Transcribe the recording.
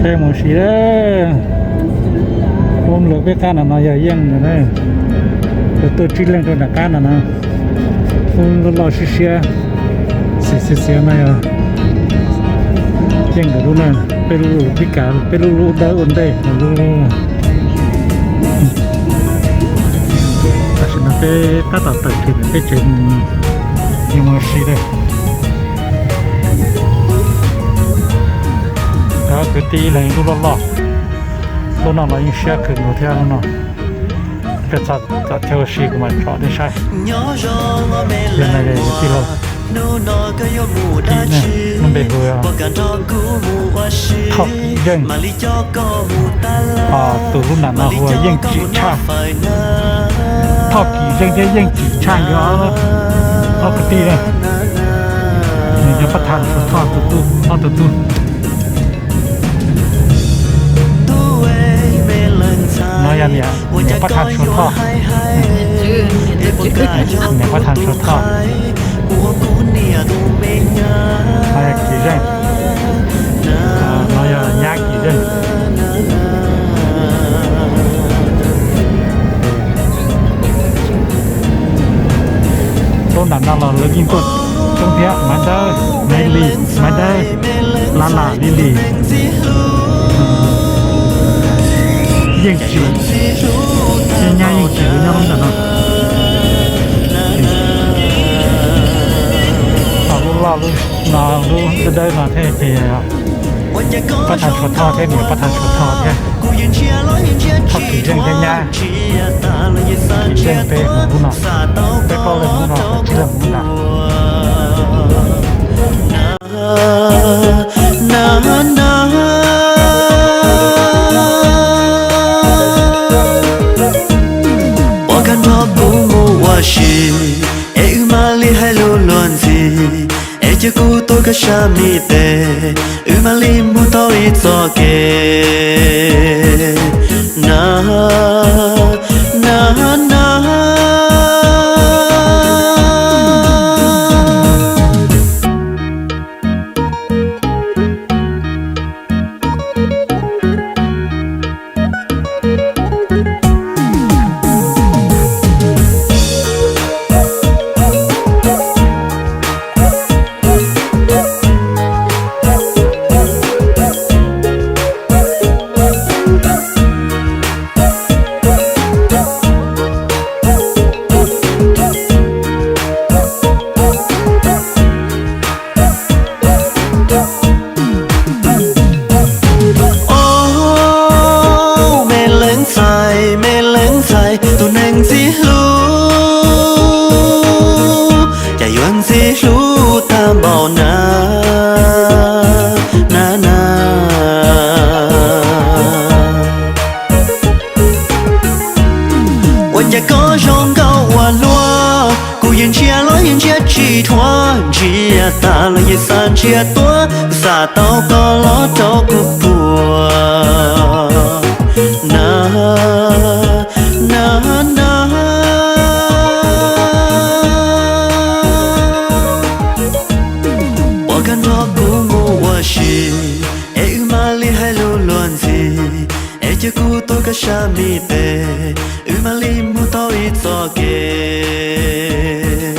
Peb mus si lawm. Ub, lawv peb qab no no yog yeej ntawd na. Lawv tuaj tsib leeg rau nram qab no no. Ub, loj loj siab siab, xiav xiav xiav no yog yeej ntawm lub na. Peb lub pib kav, peb lub lub dawb ua ntej lub. Tam sim no peb tab tom tawm kiag ntawm peb tsev mus, yuav mus si lawm. Kwv tij ib leeg lub loj loj, lub no los yeej siab kawg nkaus thiab lub no. Peb txog tom thiab ua si kuv mam tsom nej saib. Yog no yog yus tij laug Kim na, lub npe hu Thoj Kim Zeej. Tus lub nram no hu ua Yeej Tsim Tshaj. Thoj Kim Zeej thiab Yeej Tsim Tshaj nkawd ob kwv tij na. Nws yog pab thas Suav Thoj tus tub, ob tug tub. No yog niam, niam pab thas Suav Thoj. Niam pab thas Suav Thoj. No yog Kim Zeej. No yog nyab Kim Zeej. Lub nram no los lawv yeej tuaj coob thiab, Maiv Dawb, Maiv Lis, Maiv Dawb, Lab Lam, Lis Lis, Yeej Tsim, nyab Yeej Tsim nyob lub nram no. Ho lub loj lub no, lub dawb dawb no thiab ces pab thas Suav Thoj thiab, niam pab thas Suav Thoj thiab. Thoj Kim Zeej thiab nyab Kim Zeej peb mus lub no, peb plaub leeg mus lub no, tsib leeg mus lub nrad. Pov kag nrho kuv mus ua si, es wb mam li hais lus luag ntxhi, es cia kuv tuaj koj sab me tes, wb mam li mus tau ib txoj kev na, na, na. Au, me leej ntxhais, me leej ntxhais, tus neeg ntxim hlub, cas yuav ntxim hlub tag npaum na, na na. Ua cas koj zoo nkauj ua luaj, kuv yeej ntsia los yeej ntsia tsis dhuav, ntsia tas los yeej xav ntsia tuaj, kuv xav tau koj los rau kuv puas na, na na. Pov kag nrho kuv mus ua si, es wb mam li hais lus luag ntxhi, es cia kuv tuaj koj sab me tes, wb mam li mus tau ib txoj kev.